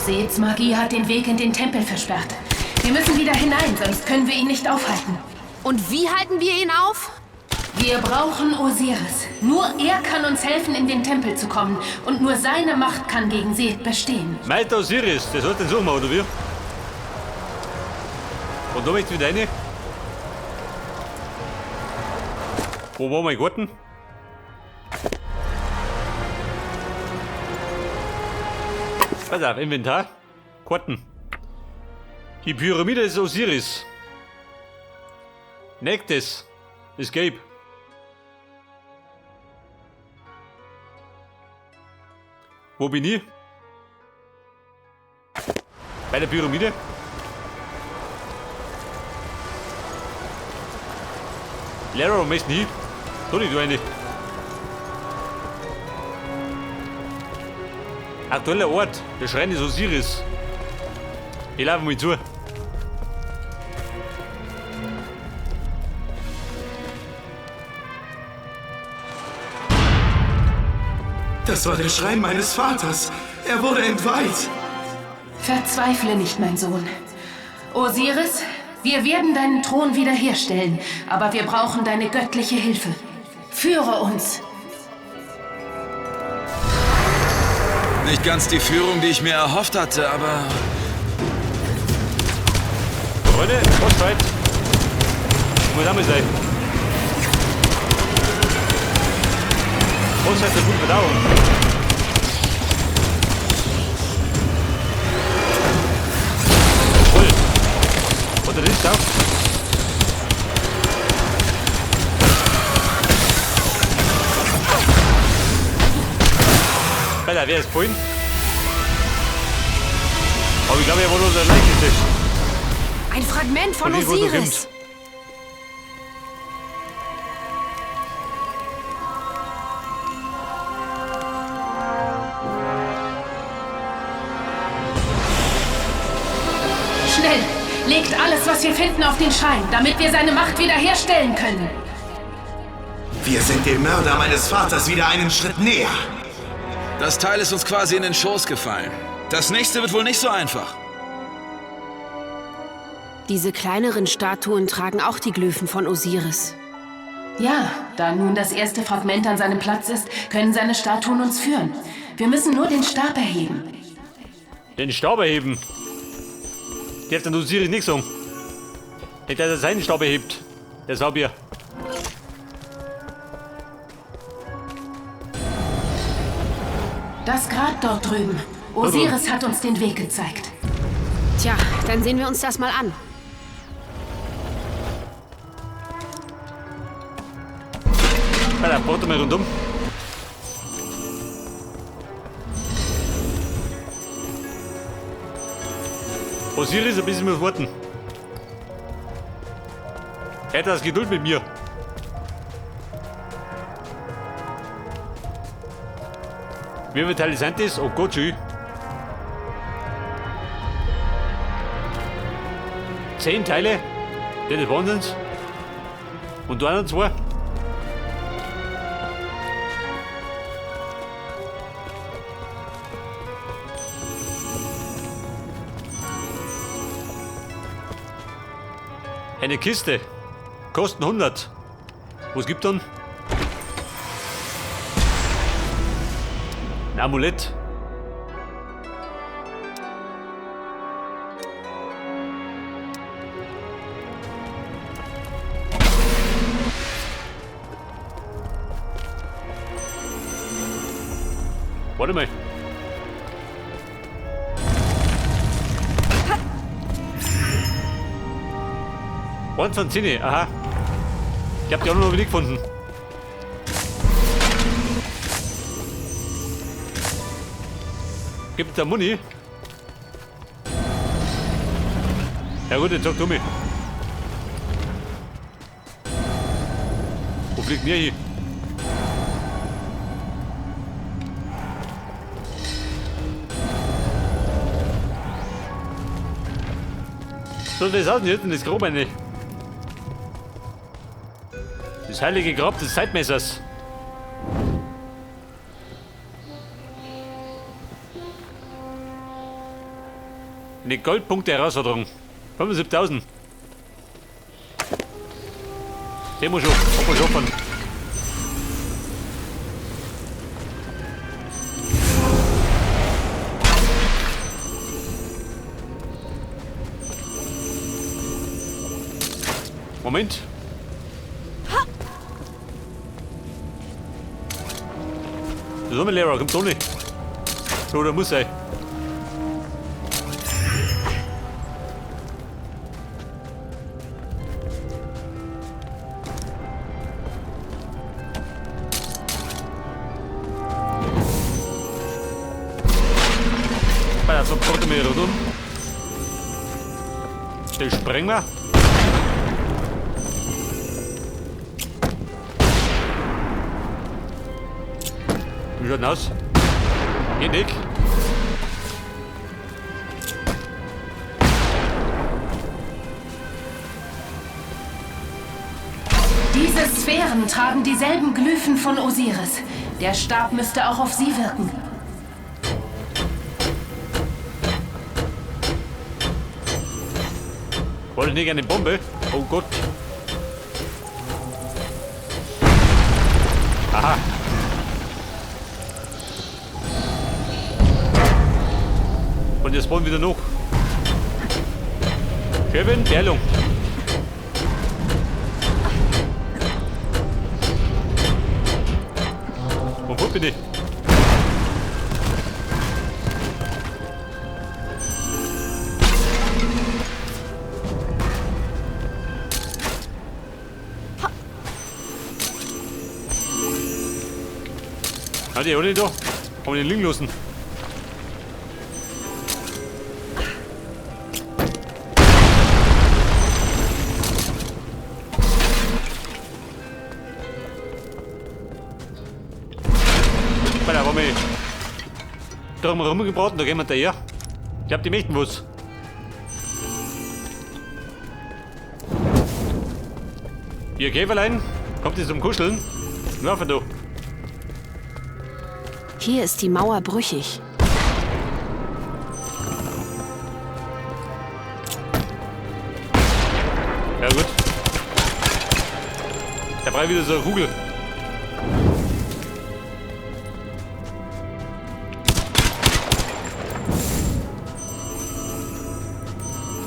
Seths Magie hat den Weg in den Tempel versperrt. Wir müssen wieder hinein, sonst können wir ihn nicht aufhalten. Und wie halten wir ihn auf? Wir brauchen Osiris. Nur er kann uns helfen, in den Tempel zu kommen. Und nur seine Macht kann gegen Seth bestehen. Meister Osiris, der sollte den suchen, oder wie? Und da möchte ich wieder rein. Wo war mein Garten? Pass auf, Inventar. Karten. Die Pyramide des Osiris. Nächstes. Escape. Wo bin ich? Bei der Pyramide? Lara, wo möchtest du hin? Da nicht, du eine. Aktueller Ort, der Schrein des Osiris. Ich laufe mal zu. Das war der Schrein meines Vaters. Er wurde entweiht. Verzweifle nicht, mein Sohn. Osiris, wir werden deinen Thron wiederherstellen, aber wir brauchen deine göttliche Hilfe. Führe uns. Nicht ganz die Führung, die ich mir erhofft hatte, aber... Freunde, Bossfight. Muss auch mal sein. Bossfight ist eine gute Verdauung. Voll. Oder das ist auch. Alter, wer ist vorhin? Aber ich glaube, er war nur der leichteste. Ein Fragment von Osiris. Schnell! Legt alles, was wir finden, auf den Schrein, damit wir seine Macht wiederherstellen können. Wir sind dem Mörder meines Vaters wieder einen Schritt näher. Das Teil ist uns quasi in den Schoß gefallen. Das nächste wird wohl nicht so einfach. Diese kleineren Statuen tragen auch die Glyphen von Osiris. Ja, da nun das erste Fragment an seinem Platz ist, können seine Statuen uns führen. Wir müssen nur den Stab erheben. Den Stab erheben? Der hat dann Osiris nicht sagen. Nicht, dass er seinen Stab erhebt. Der Sabier. Das Grab dort drüben. Osiris hat uns den Weg gezeigt. Tja, dann sehen wir uns das mal an. Alter, warte mal rundum. Osiris, ein bisschen muss warten. Etwas Geduld mit mir. Wie viele Teile sind das? Oh Gott, schön. 10 Teile? Das ist Wahnsinns. Und da noch 2. Eine Kiste. Kosten 100. Was gibt dann? Ein Amulett. Warte mal. Eins von 10, aha. Ich hab die auch noch nicht gefunden. Gibt da Muni? Ja gut, jetzt sag du mir. Wo fliegt denn der hin? So, das ist nicht, das Grab eigentlich. Das heilige Grab des Zeitmessers. Eine Goldpunkte-Herausforderung. 75.000. Sehen wir schon, ob wir schaffen. Moment. So, mein Lehrer, kommt doch nicht. So, da muss sein. Das kommt mir rundum. Den sprengen wir. Wie schaut denn aus? Geht nicht. Diese Sphären tragen dieselben Glyphen von Osiris. Der Stab müsste auch auf sie wirken. Wollte nicht eine Bombe? Oh Gott. Aha. Und jetzt spawnen wieder noch. Kevin, Berlung. Wo bin ich? Hat die auch nicht da? Haben wir den liegen lassen? Da war mich drum rumgebraten, da gehen wir daher. Ich glaub, die möchten was. Ihr Käferlein, kommt ihr zum Kuscheln? Nur da. Hier ist die Mauer brüchig. Ja gut. Da brauche ich wieder so eine Kugel.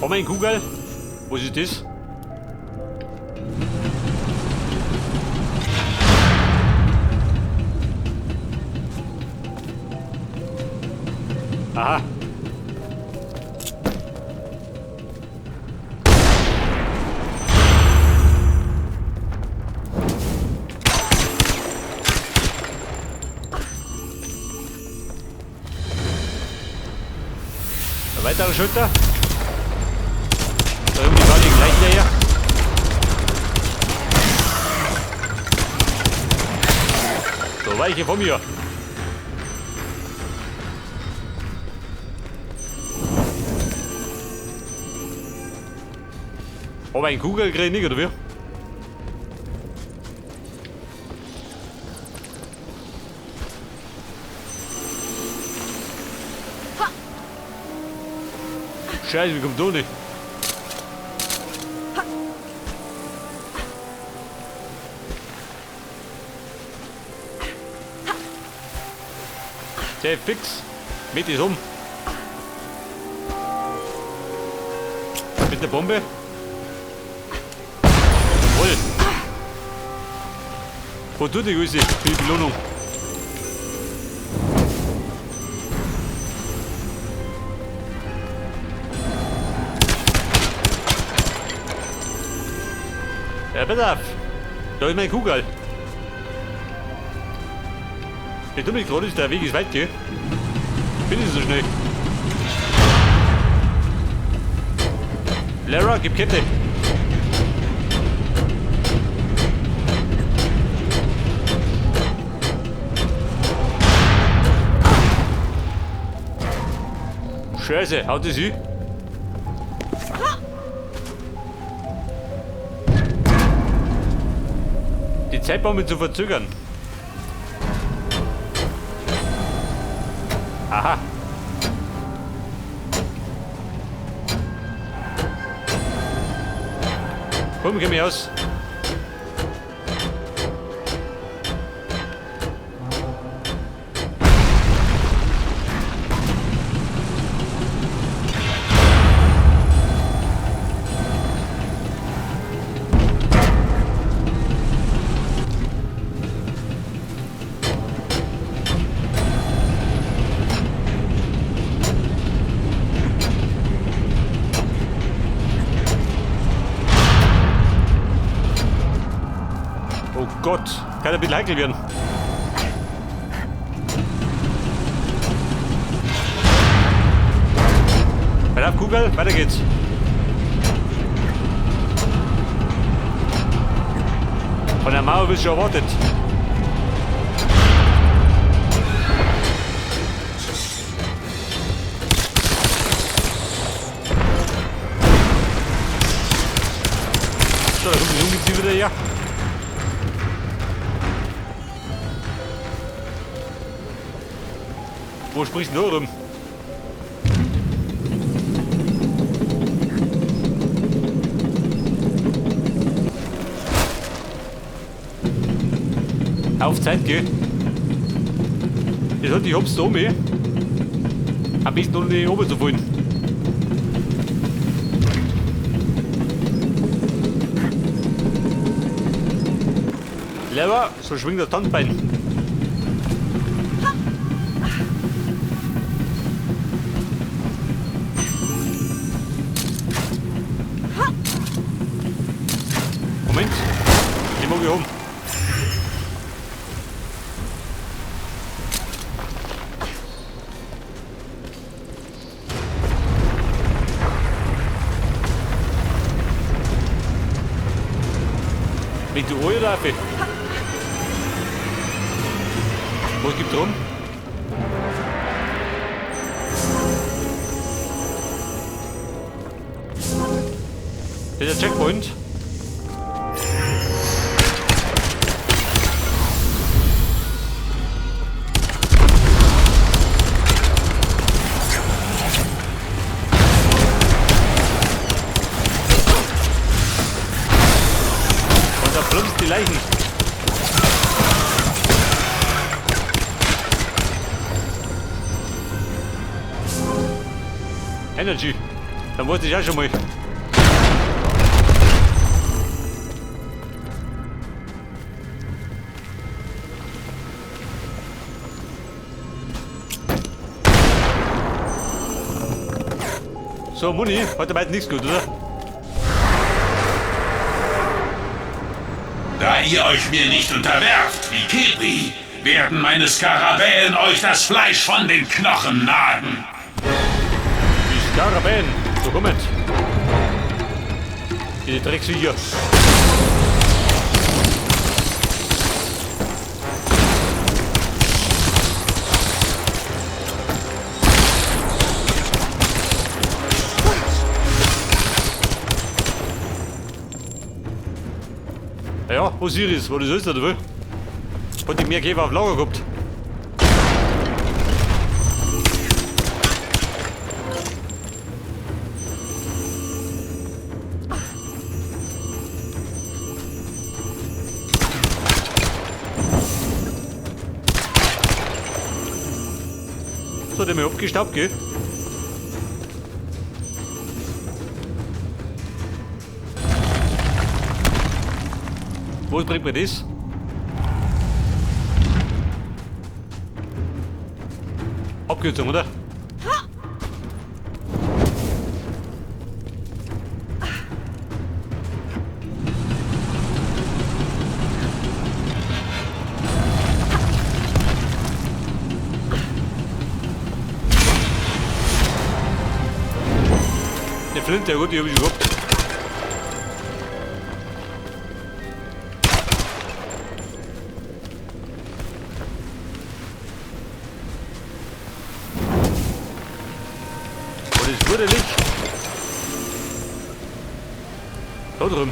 Haben wir eine Kugel? Was ist das? Aha. Ein weiterer Schulter. Da irgendwie war die gleich hinterher. So, weiche von mir. Aber ein Kugel krieg ich nicht, oder wie? Scheiße, wie kommt da nicht? Sehr fix. Mit ist um. Mit der Bombe. Jawohl. Wo tut die Grüße für die Belohnung? Ja, pass auf. Da ist meine Kugel. Ich tue mich gerade, der Weg ist weit, gell? Bin ich so schnell. Lara, gib Kette. Scheiße, haut es sie? Die Zeitbombe zu verzögern. Aha. Komm, geh mir aus. Oh Gott, kann ein bisschen heikel werden. Weiter auf Kugel, weiter geht's. Von der Mauer bist du schon erwartet. So, da kommt die Ungeziefer wieder her. Wo sprichst du denn da rum? Auf Zeit, gell? Das hat die Hops da um, Am besten ohne oben zu fallen. Lever, so schwingt das Standbein. Moment, den mag ich haben. Mit der Ohr oder Was gibt's rum? Das ist der Checkpoint. Und da plumpst die Leichen. Energy. Dann wollte ich auch schon mal. So, Muni, heute meint nichts gut, oder? Da ihr euch mir nicht unterwerft, wie Kepri, werden meine Skarabäen euch das Fleisch von den Knochen nagen. Die Skarabäen, so kommt. Die Drecksviecher. Ja, Osiris, was ist das denn? Hat die mehr Käfer auf Lager gehabt? So, der mir abgestaubt, gell? Was bringt mir das? Abkürzung, oder? Eine Flinte, ja gut, die hab ich schon gehabt. Da drüben.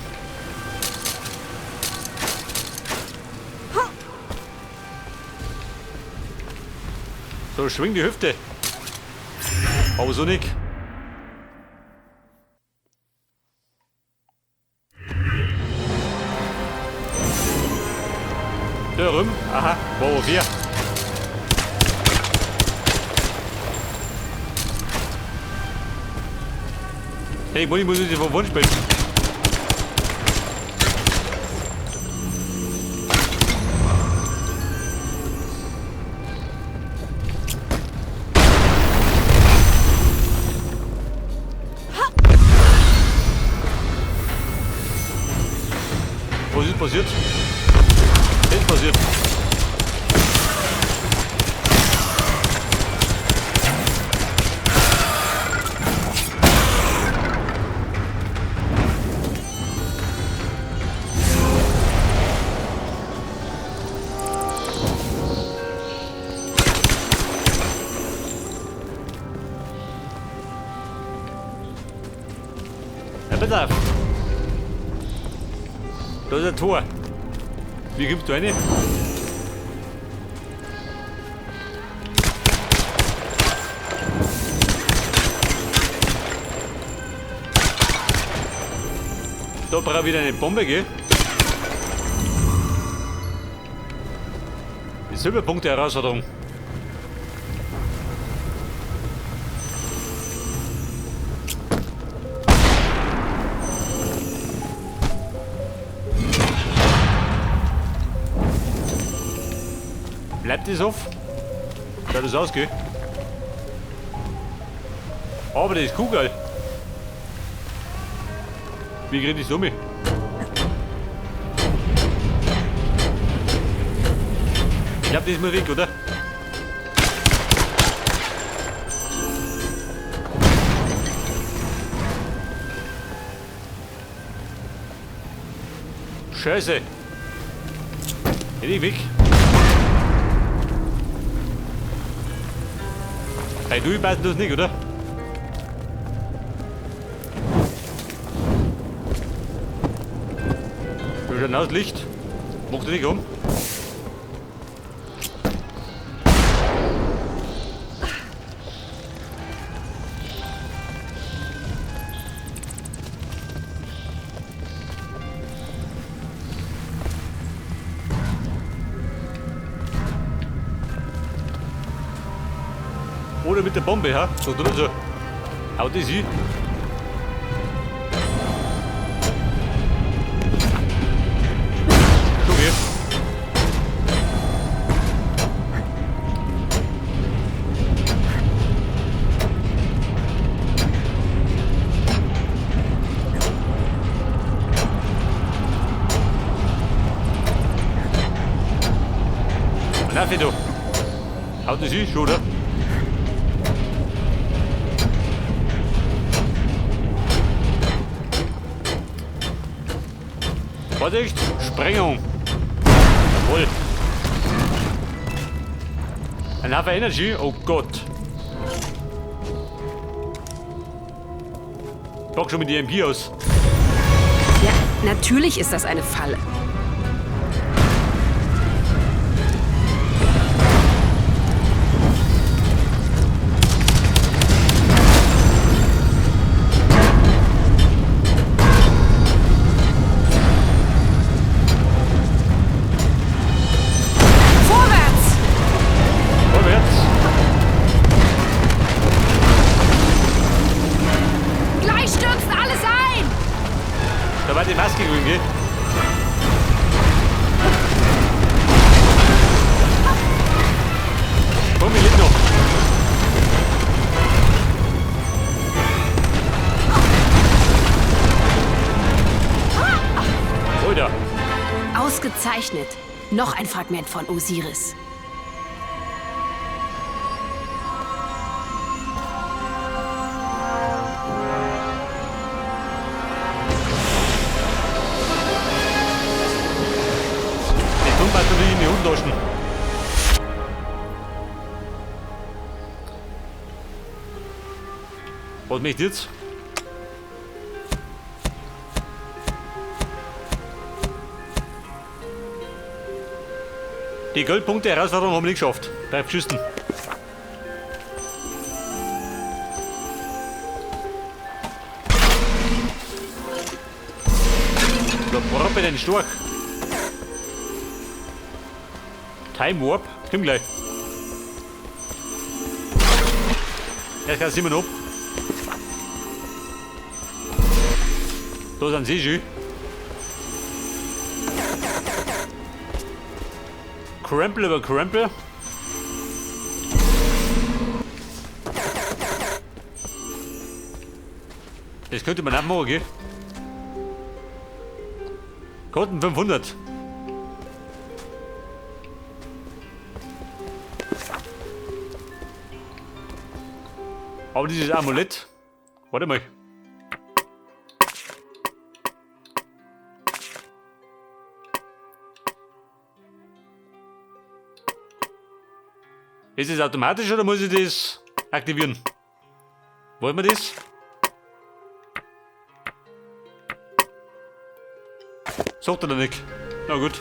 So, schwing die Hüfte. Aber so nicht. Aha, wo wir? Hey, ich muss jetzt von vorn spielen. Was ist passiert? Was ist passiert? Ja, pass auf. Da ist ein Tor. Wie kommst du rein? Da brauche ich wieder eine Bombe, gell? Die Silberpunkte-Herausforderung. Bleibt das auf? Schaut das aus, gell? Aber das ist cool, geil. Wie krieg ich das um? Ich glaub, das ist mal weg, oder? Scheiße! Hätte ich weg. Hey, du beißt das nicht, oder? Da ist ein neues Licht. Macht dich nicht um. Oder mit der Bombe, ha? So drüber so. Haut die sie? So geh. Na, du. Haut die sie schon, oder? Vorsicht! Sprengung! Jawohl! Ein Haufen Energy? Oh Gott! Pack schon mit die MP aus. Ja, natürlich ist das eine Falle. Ausgezeichnet. Noch ein Fragment von Osiris. Die Turmbatterie in die Hundentaschen. Was möchte ich jetzt? Die Goldpunkte-Herausforderung haben wir nicht geschafft. Bleib geschissen. Da braucht man den Storch. Time Warp. Komm gleich. Jetzt kann ich immer noch. Da sind sie schon. Krempel über Krempel. Das könnte man auch machen, gell? Kosten 500. Aber dieses Amulett. Warte mal. Ist es automatisch oder muss ich das aktivieren? Wollen wir das? Sagt er da nicht. Na gut.